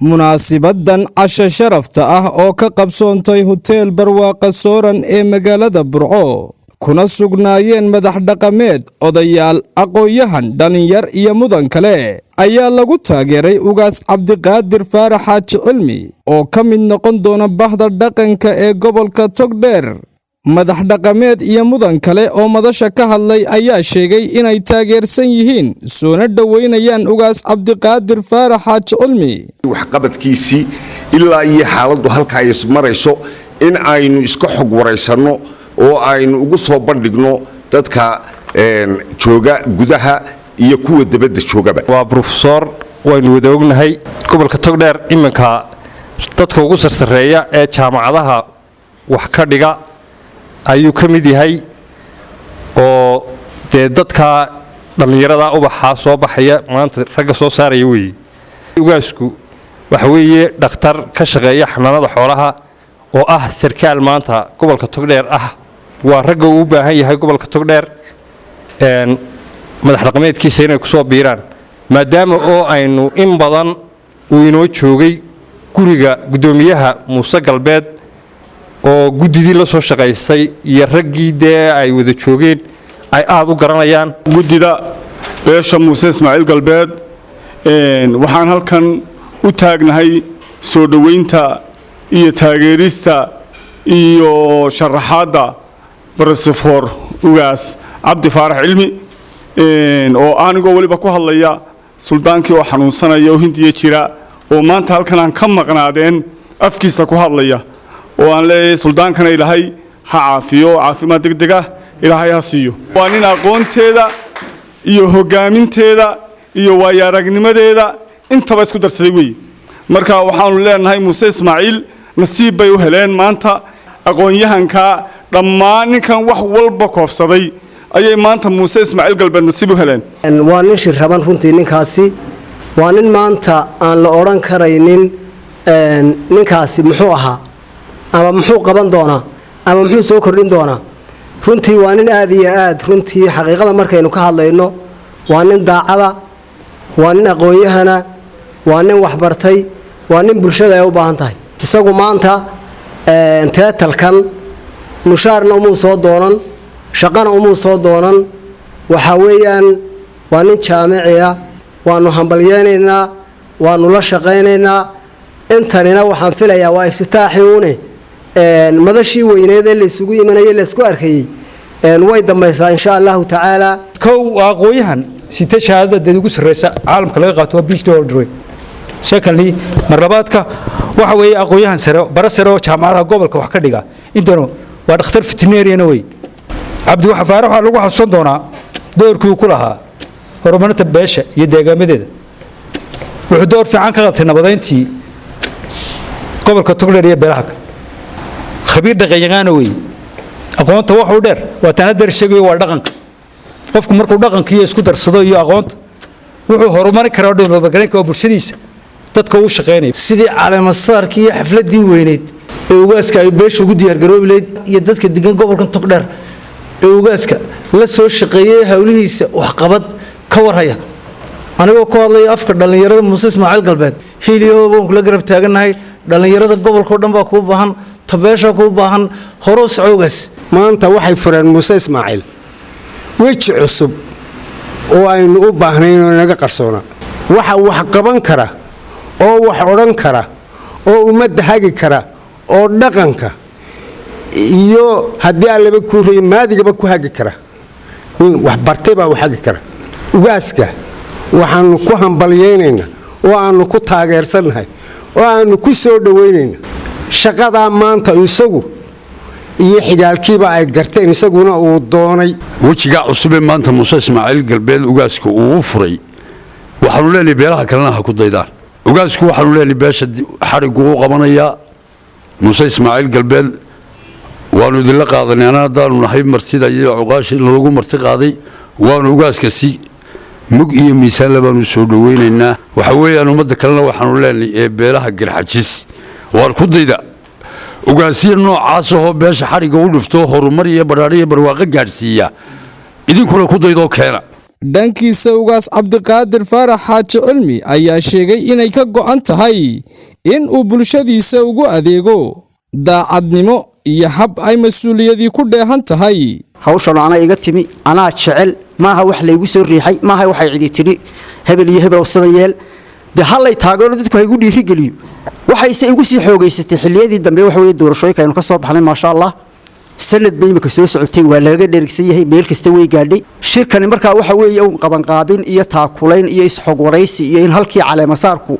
Munaasibadan casho sharafta ah oo ka qabsoontay Hoteel Barwaaqa Sooran ee magaalada Burco, kuna sugnaayeen madax dhaqameed, odayaal, aqoon-yahan, dhallinyar iyo mudan kale, ayaa lagu taageeray Ugaas Cabdiqaadir Faarax Xaaji Cilmi oo ka mid noqon doona bahda dhaqanka ee gobolka Togdheer. Madax dhaqameed iyo mudan kale oo madasha ka hadlay ayaa sheegay inay taageersan yihiin soona dhoweynayaan Ugaas Cabdiqaadir Faarax Xaaji Cilmi. Waxqabadkiisii ilaa iyo xaaladdu halka ay marayso in aynu iska xog waraysanno oo aynu ugu soo bandhigno dadka jooga gudaha iyo kuwa dibadda joogaba. Waa brofesor, waynu wada ognahay gobolka Togdheer iminka dadka ugu sarsareeya ee jaamacadaha wax ka dhiga ayuu ka mid yahay, oo dee dadka dhallinyarada ubaxaa soo baxaya maanta ragga soo saaraya weeye. Ugaasku waxa weeye dhakhtar ka shaqeeya xanaanada xoolaha oo ah sarkaal maanta gobolka Togdheer ah. Waa ragga uu u baahan yahay gobolka Togdheer madax dhaqameedkiisa inay ku soo biiraan, maadaama oo aynu in badan uu inoo joogay guriga guddoomiyaha Muuse Galbeed, oo guddidii la soo shaqaysay iyo raggii dee ay wada joogeen ay aada u garanayaan. Guddida beesha Muuse Ismaaciil Galbeed waxaan halkan u taagnahay soo dhoweynta iyo taageerista iyo sharaxaadda Brofesor Ugaas Cabdi Faarax Cilmi, oo anigoo weliba ku hadlaya suldaankii oo xanuunsanaya oo Hindiya jira oo maanta halkan aan ka maqnaadeen afkiisa ku hadlaya, oo aan leeyahay suldaankana Ilaahay ha caafiyo, caafimaad degdeg ah Ilaahay ha siiyo. Waa nin aqoonteeda iyo hoggaaminteeda iyo waayo aragnimadeeda intaba isku darsaday weeye. Marka waxaanu leenahay Muuse Ismaaciil nasiib bay u heleen maanta aqoon-yahanka dhammaan ninkan wax walba koofsaday ayay maanta Muuse Ismaaciil Galbeed nasiib u heleen. Waa nin shirraban runtii. Ninkaasi waa nin maanta aan la odhan karaynin ninkaasi muxuu ahaa ama muxuu qaban doonaa ama muxuu soo kordhin doonaa. Runtii waa nin aada iyo aad, runtii xaqiiqada markaynu ka hadlayno, waa nin daacada, waa nin aqoon-yahana, waa nin waxbartay, waa nin bulshada ay u baahan tahay. Isagu maanta title-kan mushaarna umuu soo doonan, shaqana umuu soo doonan. Waxaa weeyaan waa nin jaamiciya. Waanu hambalyeynaynaa, waanu la shaqaynaynaa. Intanina waxaan filayaa waa iftitaaxii une, madashii weyneed ee laysugu imanayay, laysku arkayey way dambaysaa, insha Allahu tacaala. Kow, waa aqoon-yahan site shahaadada deed ugu sarreysa caalamka laga qaato, waa PhD holder. Secondly, mar labaadka, waxa weeye aqoon-yahan sare, bara sare oo jaamacadaha gobolka wax ka dhiga intanu, waa dhakhtar veterinarian wey. Cabdi Waxa Faarax waxaa lagu xasuusan doonaa doorkii uu ku lahaa horumarinta beesha iyo deegaamadeeda. Wuxuu door fiican ka qaatay nabadayntii gobolka Togdheer iyo beelaha kale. Khabiir dhaqanyaqaana wey. Aqoonta waxuu dheer waa taan haddeer sheegayo, waa dhaqanka. Qofku markuu dhaqanka iyo isku darsado iyo aqoonta, wuxuu horumarin karaa, develop-garayn karaa bulshadiisa, dadka uu shaqaynaya. Sidii caleemasaarkii iyo xafladdii weyneyd ee ugaaska ay beesha ugu diyaargaroobi lahayd iyo dadka degan gobolkan Togdheer ee ugaaska la soo shaqeeyey howlihiisa waxqabad ka warhaya, anigoo ku hadlaya afka dhallinyarada Muuse Ismaaciil Galbeed, hiiliyahooba waan kula garab taagannahay. Dhallinyarada gobolka o dhan baa kuu baahan, tabeesha kuu baahan. Horuu soco, ugaas. Maanta waxay fureen Muuse Ismaaciil weji cusub oo aynu u baahnayn oo naga qarsoona. Waxa wax qaban kara oo wax odhan kara oo ummadda hagi kara oo dhaqanka iyo haddii aan laba kuuraya maadigaba ku hagi kara, wax bartay baa wax hagi kara. Ugaaska waxaannu ku hambalyaynaynaa oo aannu ku taageersannahay oo aannu ku soo dhowaynayna shaqadaa maanta isagu iyo xigaalkiiba ay garteen, isaguna uu doonay. Wejigaa cusubee maanta Muuse Ismaaciil Galbeed ugaaska uu u furay, waxaanu leenahay beelaha kalena ha ku daydaan. Ugaasku waxaanu leenahay beesha xadhiggu u qabanayaa Muuse Ismaaciil Galbeed waanu idinla qaadanay. Ana haddaanu nahay martida iyo cuqaasha lagu marti qaaday, waanu ugaaska si mug iyo miisaanle baanu soo dhowaynaynaa. Waxa weeyaan ummadda kalena waxaanu leenahay ee beelaha Garxajis, waar ku dayda ugaasiya noocaas ahoo beesha xadhigga u dhifto, horumar iyo badhaadho iyo barwaaqo gaadhsiiya. Idinkuna ku daydoo keena. Dhankiisa, Ugaas Cabdiqaadir Faarax Xaaji Cilmi ayaa sheegay inay ka go'an tahay in uu bulshadiisa ugu adeego daacadnimo iyo hab ay mas-uuliyadii ku dheehan tahay. Hawshan anaa iga timi, anaa jecel. Maaha wax laygu soo riixay, maaha waxay cidi tidhi hebel iyo hebel sida yeel. Dee hallay taageero, dadku ha igu dhiirigeliyo. Waxayse igu sii xoogaysatay xilliyadii dambe, waxa weeye doorashooyinka aynu ka soo baxnay. Maasha Allah, sanad bay imika soo socotay, waa laga dherigsan yahay, meel kasta way gaadhay. Shirkani markaa waxa weeye un qabanqaabin iyo taakulayn iyo isxog waraysi iyo in halkii caleemasaarku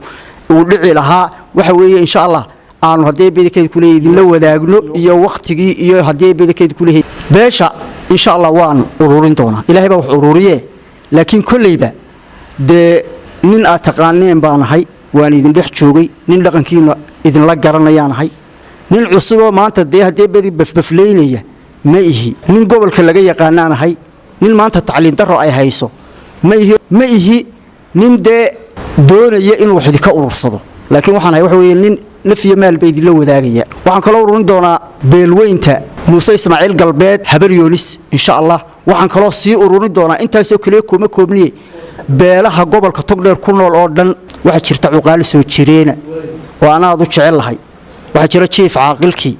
uu dhici lahaa, waxa weeye, insha Allah, aanu haddii bedelkeed kuleeyahay idinla wadaagno iyo wakhtigii iyo haddii bedelkeed kuleeyahay beesha. Insha Allah waan ururin doonaa, Ilaahay baa wax ururiye, laakiin kolleyba dee nin aad taqaaneen baan ahay, waan idin dhex joogay, nin dhaqankiina idinla garanayaan ahay. Nin cusuboo maanta dee haddii bedi bafbaflaynaya ma ihi. Nin gobolka laga yaqaanaan ahay. Nin maanta tacliin darro ay hayso ma ihi. Ma ihi nin dee doonaya inuu wax idinka urursado, laakiin waxaan ahay, waxa weeye, nin naf iyo maal ba idinla wadaagaya. Waxaan kaloo ururin doonaa beelweynta Muuse Ismaaciil Galbeed, Habar Yoonis, insha Allah. Waxaan kaloo sii ururin doonaa, intaasoo kaliya kuma koobniye, beelaha gobolka Togdheer ku nool oo dhan. Waxaa jirta cuqaali soo jireena oo anaad u jecel lahay. Waxaa jira jiif caaqilkii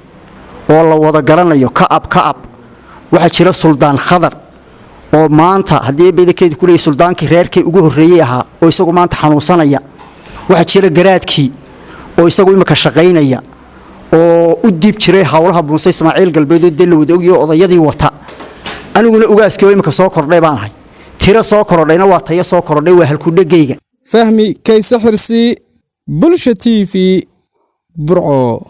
oo la wada garanayo, ka'ab ka'ab. Waxaa jira Suldaan Khadar oo maanta haddii bedelkeedu ku leeyahay suldaankii reerkay ugu horreeyey ahaa oo isagu maanta xanuunsanaya. Waxaa jira garaadkii oo isagu imika shaqaynaya oo u diib jiray howlaha Muuse Ismaaciil Galbeed oo dee la wada ogyaho, odayadii wata. Aniguna ugaaskii oo imika soo kordhay baan ahay. Tiro soo korodhayna waa tayo soo korodhay, waa halkudhegayga. Fahmi Kayse Xirsi, Bulsha TV, Burco.